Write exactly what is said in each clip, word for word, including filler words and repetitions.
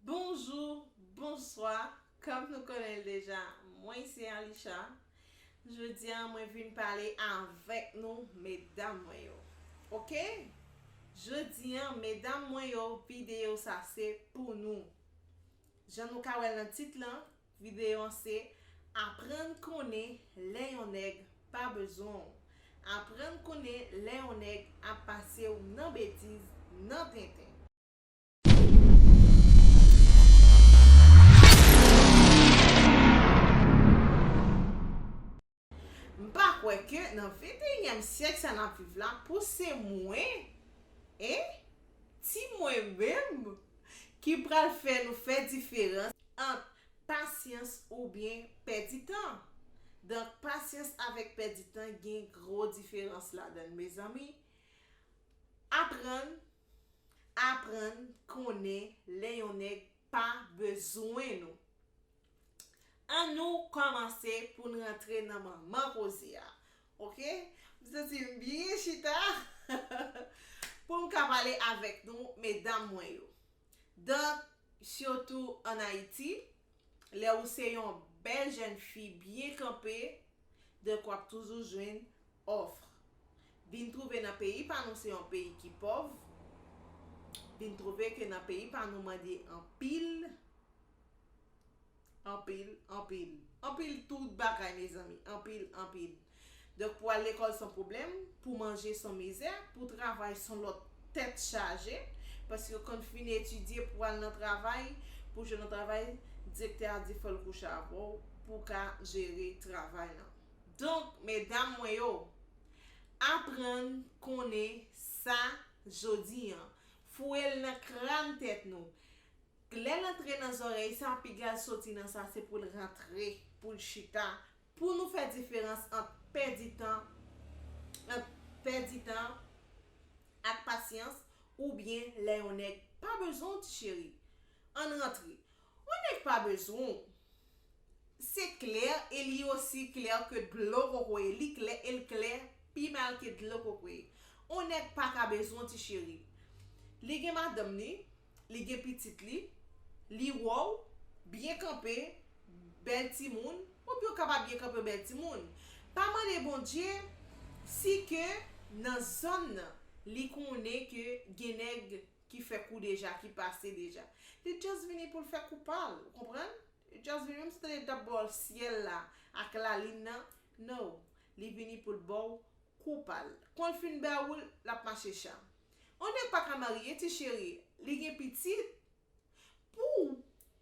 Bonjou, bonswa, kòm nou konnen l deja, mwen se Alisha. Jodi a, mwen vin pale avèk nou, medam mwen yo. Oke? Jodi a, medam mwen yo, videyo sa se pou nou. Jan nou ka wè l nan tit lan, videyo an se aprann konnen lè yon nèg pa bezwen w. Aprann konnen lè yon nèg ap pase w nan betiz, nan tenten. M pa kwè ke nan venteyinyèm syèk sa n ap viv la, pou se mwen, en, ti mwen menm, ki pral fè nou fè diferans ant pasyans oubyen pèdi tan. Donk, pasyans avèk pèdi tan gen gwo diferans ladan l, mezanmi. Aprann, aprann konnen lè yon nèg pa bezwen nou. Ann nou kòmanse pou n rantre nan manman koze a. Oke? M santi m byen chita pou m ka pale avèk nou, medam mwen yo. Donk, sitou ann Ayiti, lè ou se yon bèl jèn fi byen kanpe, donk w ap toujou jwenn òf. Vin twouve nan peyi pa nou se yon peyi ki pòv. Vin twouve ke nan peyi pa nou mande anpil, anpil, anpil. Anpil tout bagay, mezanmi. Anpil, anpil. Donk, pou al lekòl se yon pwoblèm, pou manje se yon mizè, pou travay se yon lòt tèt chaje, paske w konn fin etidye pou al nan travay, pou jwenn yon travay, direktè a di fò l kouche avè w pou w ka jere travay lan. Donk, medam mwen yo, aprann konnen sa jodi an. Foure l nan kràn tèt nou. Lè l antre nan zòrèy sa, piga l soti nan sa, se pou l rantre, pou l chita, pou nou fè diferans ant pèdi tan, ant pèdi tan ak pasyans, oubyen lè yon nèg pa bezwen w, ti cheri. Ann rantre. Yon nèg pa bezwen w. Se klè, e li osi klè ke dlo kokoye. Li klè, e l klè pi mal ke dlo kokoye. Yon nèg pa ka bezwen w, ti cheri. Li gen madanm li, li gen pitit li, li wè w, byen kanpe, bèl timoun, ou byen w ka pa byen kanpe, bèl timoun. Pa mande Bondye si ke nan zòn nan, li konnen ke gen nèg ki fè kou deja, ki pase deja. Li just vini pou l fè kou pa l, ou konprann? Li just vini, menm si tande t ap ba w syèl la ak lalin nan, no. Li vini pou l ba w kou pa l. Kon l fin ba ou l, l ap mache cha. Yon nèg pa ka marye, ti cheri. Li gen pitit. Pou w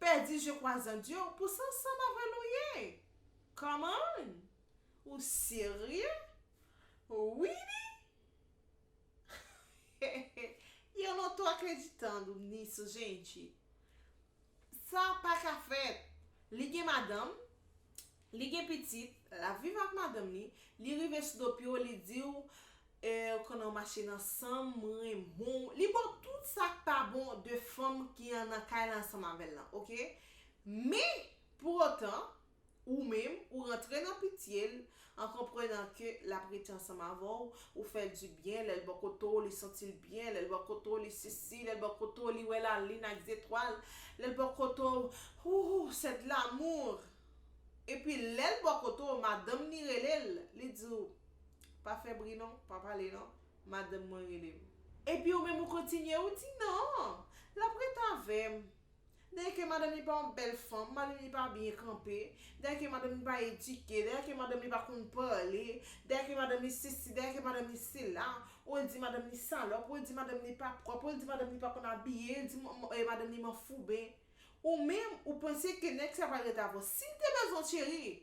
pèdi je crois en Dieu, pou se ansanm avè l ou ye. Come on! Ou serye? Really? Eu não tô acreditando nisso, gente. Sa pa ka fèt. Li gen madanm, li gen pitit, l ap viv ak madanm li, li rive sou do pye w, li di w, eh, konnen w mache nan san m, mwen renmen w. Li ba w tout sa k pa bon de fanm ki an nan kay la ansanm avè l lan, oke? Men, pou otan, ou menm, ou rantre nan pitye l, an konprenan ke l ap rete ansanm avè w, ou fè l dibyen, lè l bò kote w, li santi l byen, lè l bò kote w, li sisi, lè l bò kote w, li wè lalin ak zetwal, lè l bò kote w, ouh, c'est de l'amour. Epi lè l bò kote w, madanm li rele l, li di w, pa fè bri non, pa pale non, madanm mwen rele m. Epi ou menm ou kontinye, ou di non, l ap rete avè m. Dèyè ke madanm li pa yon bèl fanm, madanm li pa byen kanpe, dèyè ke madanm li pa edike, dèyè ke madanm li pa konn pale, dèyè ke madanm li sesi, dèyè ke madanm li sela, ou di madanm li salòp, ou di madanm li pa pwòp, ou di madanm li pa konn abiye, ou di m- m- eh, madanm li manfouben. Ou menm, ou panse ke nèg sa pral rete avè w. Si l te bezwen w, cheri,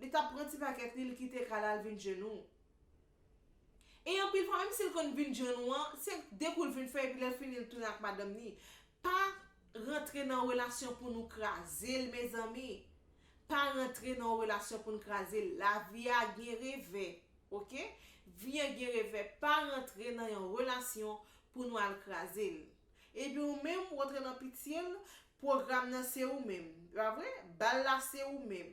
li t ap pran ti pakèt li, li kite kay la, l vin jwenn ou. E anpil fwa, menm si l konn vin jwenn ou an, se de kou l vin fè, epi lè l fini, l tounen ak madanm li. Pa rantre nan relasyon pou nou kraze l, mezanmi. Pa rantre nan relasyon pou n kraze l. Lavi a gen revè, oke? Vi a gen revè. Pa rantre nan yon relasyon pou nou al kraze l. Epi ou menm, ou rantre nan pitye l, pwogram nan se ou menm. Pa vre? Bal la se ou menm.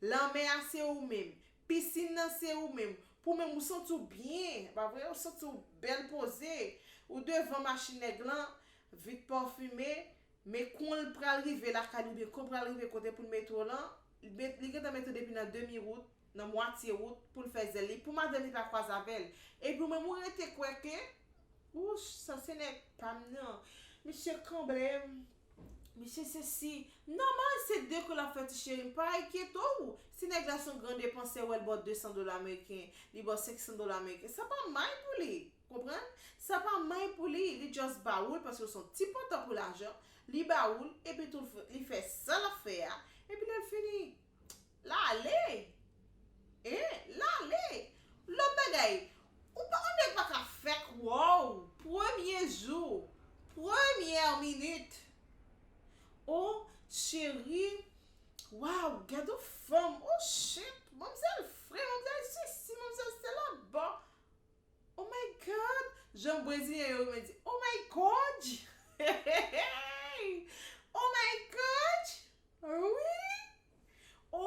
Lanmè a se ou menm. Pisin nan se ou menm. Pou menm ou santi w byen, pa vre? Ou santi w bèl poze. Ou devan machin nèg lan, vit pafime, Men kon l pral rive lakay li oubyen kon l pral rive kote pou l mete w lan, li met- li gentan mete w depi nan demi wout, nan mwatye wout, pou l fè zèl li, pou madanm li pa kwaze avè l. Epi ou menm ou rete kwè ke, wouch, sa se nèg pa m nan. Misye kanble m. Misye sesi. Nòmal, se de kou l ap fè ti cheri m. Pa enkyete w. Si nèg la se yon gran depansè, ou wè l ba w de san dola ameriken, li ba w senk san dola ameriken, sa pa may pou li. Konprann? Sa pa may pou li. Li just ba ou l paske w se yon ti pantan pou lajan. Li ba ou l, epi tou li fè sa l ap fè a. Epi lè l fini, l ale. E, l ale. Lòt bagay, ou pa, yon nèg pa ka fèk wè w premye jou, premyè minit. O, cheri, waw, gade yon fanm, o shit, manmzèl fre, manmzèl sesi, manmzèl sela, bon. Oh my God! Jan brezilyen yo renmen di, oh my God! Oh my God! Wi! O,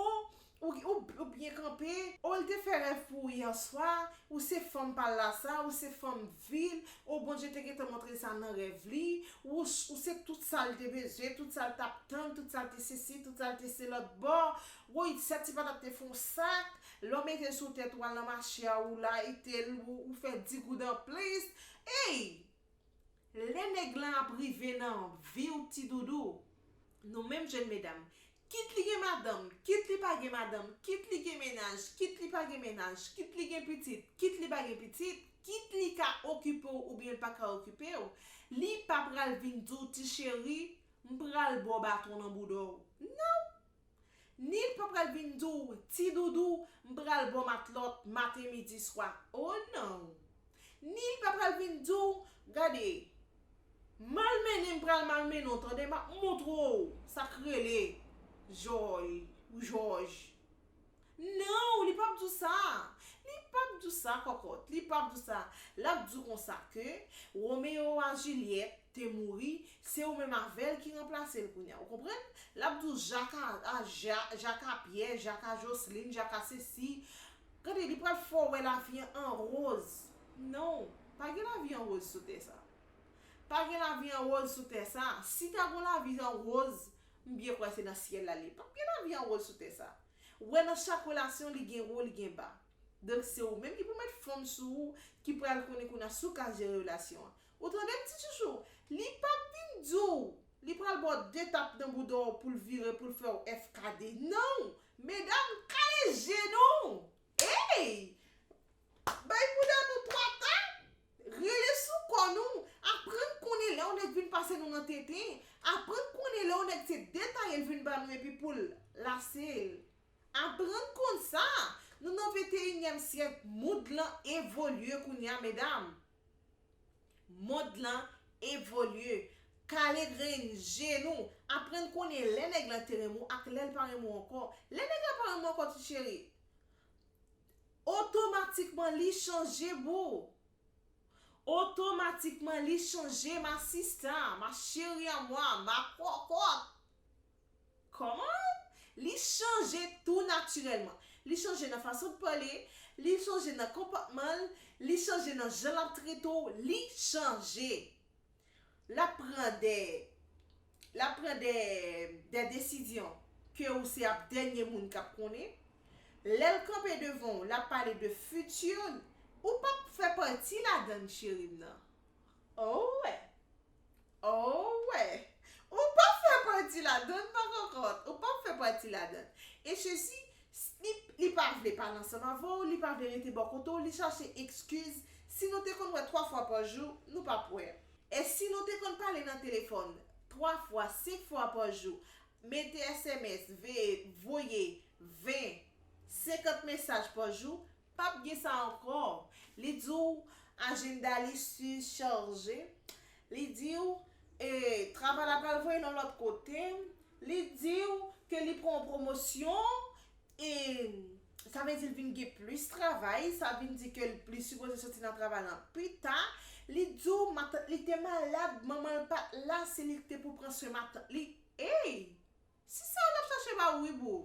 ou, ou, ou byen kanpe. O, l te fè rèv pou ou yè swa. Ou se fanm pa l la sa, ou se fanm vil. O, Bondye te gentan montre l sa nan rèv li. Ou, ou se tout sa l te bezwen, tout sa l t ap tann, tout sa l te sesi, tout sa l te se lòt bò. Woy, sèt ti patat te fè yon sak. Lè w mete l sou tèt ou al nan mache a, ou layite l, ou, ou fè di goud anplis. Ey! Lè nèg lan ap rive nan vi w ti doudou, nou menm jèn medam, kit li gen madanm, kit li pa gen madanm, kit li gen mennaj, kit li pa gen mennaj, kit li gen pitit, kit li pa gen pitit, kit li ka okipe w oubyen l pa ka okipe w, li pa pral vin di w ti cheri, m pral ba w baton nan bouda w. Non! Ni l pa pral vin di w, ti doudou, m pral ba w matlòt maten, midi, swa. Oh non! Ni l pa pral vin di w, gade, malmennen m pral malmennen w, tande, m ap montre w sa k rele jòy, jòj. Non, li p ap di w sa. Li p ap di w sa, kòkòt. Li p ap di w sa. L ap di w konsa ke Romeo a Juliette te mouri, se ou menm avè l ki ranplase l kounye a. Ou konprann? L ap di w Jak a, a Ja, Jak a Pyè, Jak a Joslin, Jak a sesi. Gade, li pral fè w wè lavi an an woz. Non, pa gen lavi an woz sou tè sa. Pa gen lavi an woz sou tè sa. Si ta gon lavi an woz, m byen kwè se nan syèl la li ye. Pa gen lavi an woz sou tè sa. Ou wè nan chak relasyon, li gen wo, li gen ba. Donk, se ou menm ki pou met fanm sou ou, ki pral konnen kounye a si w ka jere relasyon an. Ou tande m, ti chouchou? Li p ap vin di w, li pral ba w de tap nan bouda w pou l vire, pou l fè w F K D. Non! Medam, kale je nou! Ey! Bay bouda nou twa tap! Rele sou kò nou! Aprann konnen lè yon nèg vin pase nou nan tenten. Aprann konnen lè yon nèg se detaye l vin ba nou epi pou l lase l. Aprann konn sa! Nou nan venteyinyèm syèk, mond lan evolye kounye a, medam. Mond lan evolye. Kale grenn je nou. Aprann konnen lè nèg lan te renmen w ak lè l pa renmen w ankò. Lè nèg la pa renmen w ankò, ti cheri, otomatikman li chanje, boo. Otomatikman li chanje, ma sista, ma chérie à moi, ma cocotte. Kòman? Li chanje tou natirèlman. Li chanje nan fason l pale, li chanje nan konpòtman l, li chanje nan jan l ap trete w, li chanje. L ap pran de, l ap pran de, de desizyon ke ou se ap dènye moun k ap konnen. Lè l kanpe devan w, l ap pale de fiti w, ou p ap fè pati ladann, cheri m nan. Oh wè. Oh wè. Ou p ap fè pati ladann, pa kòkòt. Ou p ap fè pati ladann. E sesi, li, li pa vle pale ansanm avè w, li pa vle rete bò kote w, li chache ekskiz. Si nou te konn wè twa fwa pa jou, nou p ap wè. E si nou te konn pale nan telefòn twa fwa, senk fwa pa jou, mete S M S, ve-, voye ven, senkant mesaj pa jou, p ap gen sa ankò. Li di w ajanda li sichaje. Li di w, e, travay la pral voye l yon lòt kote. Li di w ke li pran yon pwomosyon. E sa vle di l vin gen plis travay. Sa vin di ke l plis sipoze soti nan travay lan pi ta. Li di w matant li te malad, manman l pa t la, se li ki te pou pran swen matant li. Ey! Si se w l ap chache ba ou wi boo.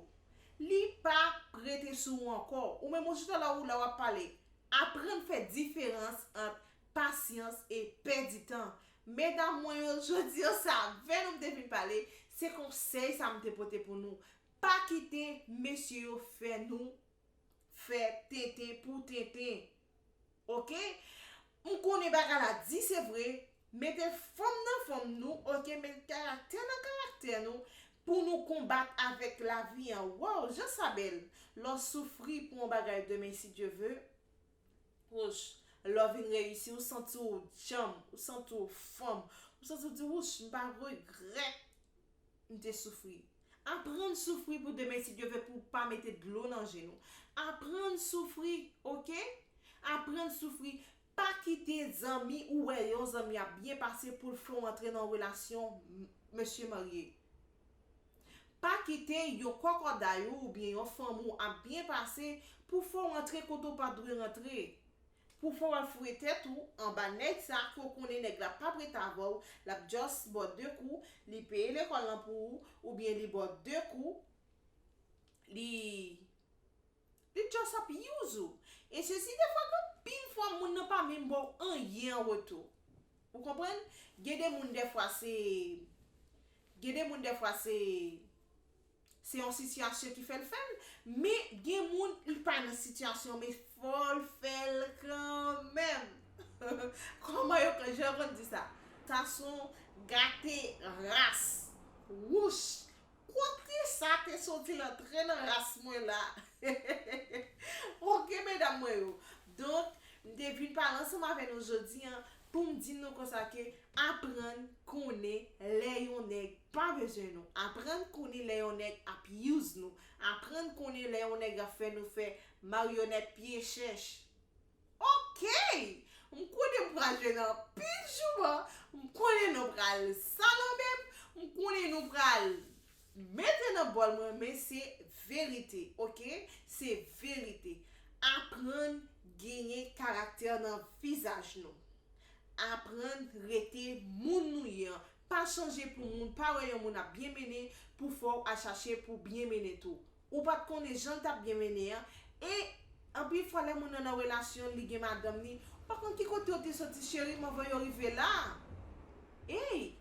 Li p ap rete sou ou ankò. Ou menm ou chita la ou la w ap pale. Aprann fè diferans ant pasyans e pèdi tan. Medam mwen yo, jodi an sa, vè nou m te vin pale, se konsèy sa m te pote pou nou. Pa kite mesye yo fè nou fè tenten pou tenten. Oke? M konnen bagay la di, se vre. Mete fanm nan fanm nou, oke? Mete karaktè nan karaktè nou pou nou konbat avèk lavi an. Waw, jan sa bèl! Lè w soufri pou yon bagay demen, si Dye ve, wouch, lè w vin reyisi, ou santi w djanm, ou santi w fèm, ou santi w di, wouch, m pa regrèt m te soufri. Aprann soufri pou demen, si Dye ve, pou w pa mete dlo nan je nou. Aprann soufri, oke? Aprann soufri. Pa kite zanmi ou wè yon zanmi ap byen pase pou l fè w antre nan relasyon m- mesye marye. Pa kite yon kòkòday ou oubyen yon fanm ou ap byen pase pou fè w antre kote w pa dwe rantre. Pou fè w al foure tèt ou anba nèg sa ke w konnen nèg la p ap ret avè w, l ap just ba w de kou, li peye lekòl lan pou ou, oubyen li ba w de kou, li li just ap use ou. E sesi defwa gen anpil fwa moun nan pa menm ba w anyen an retou. Ou konprann? Gen de moun defwa se gen de moun defwa se se yon sitiyasyon ki fè l fè l, men gen moun li pa nan sitiyasyon men fò l fè l kanmenm. Kòman yo jan yo konn di sa? Sa se yon gate ras. Wouch! Kote sa te soti l antre nan ras mwen la? Oke medam mwen yo. Donk, m te vin pale ansanm avè nou jodi an pou m di nou konsa ke aprann konnen lè yon nèg pa bezwen nou. Aprann konnen lè yon nèg ap use nou. Aprann konnen lè yon nèg ap fè nou fè maryonèt pye chèch. Oke! M konnen m pral jwenn anpil jouman, m konnen nou pral salanbe m, m konnen nou pral mete nan bòl mwen, men se verite, oke? Se verite. Aprann genyen karaktè nan vizaj nou. Aprann rete moun nou ye an. Pa chanje pou moun, pa wè yon moun ap byen mennen pou fè w al chache pou byen mennen tou. Ou pa t konnen jan l t ap byen mennen an. E anpil fwa lè moun nan nan relasyon li gen madanm li, ou pa konn ki kote yo te soti cheri m anvan yo rive la. Ey!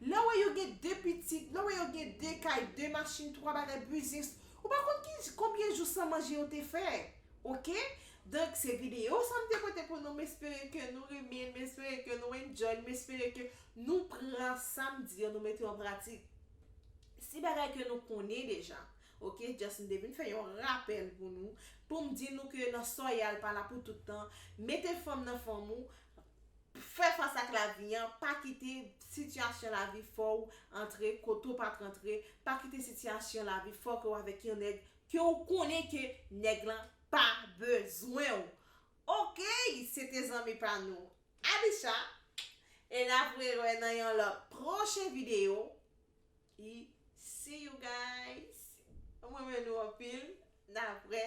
Lè w wè yo gen de pitit, lè w wè yo gen de kay, de machin, twa bagay, biznis, ou pa konn ki konbyen jou san manje yo te fè. Oke? Donk, se videyo sa m te pote pou nou. M espere ke nou renmen l, m espere ke nou enjoy l, m espere ke nou pran sa m di an, nou mete yo an pratik. Si bagay ke nou konnen deja, oke, just m te vin fè yon rapèl pou nou, pou m di nou ke nan sa w ye a l pa la pou tout tan, mete fanm nan fanm ou, fè fas ak lavi an, pa kite sitiyasyon lavi fè w antre kote w pa t rantre, pa kite sitiyasyon lavi fè w ke w avèk yon nèg ke w konnen ke nèg lan pa bezwen w. Oke, se te zanmi pa nou, Alisha. E n ap rewè nan yon lòt pwochen videyo. E see you guys. Mwen renmen nou anpil. N ap wè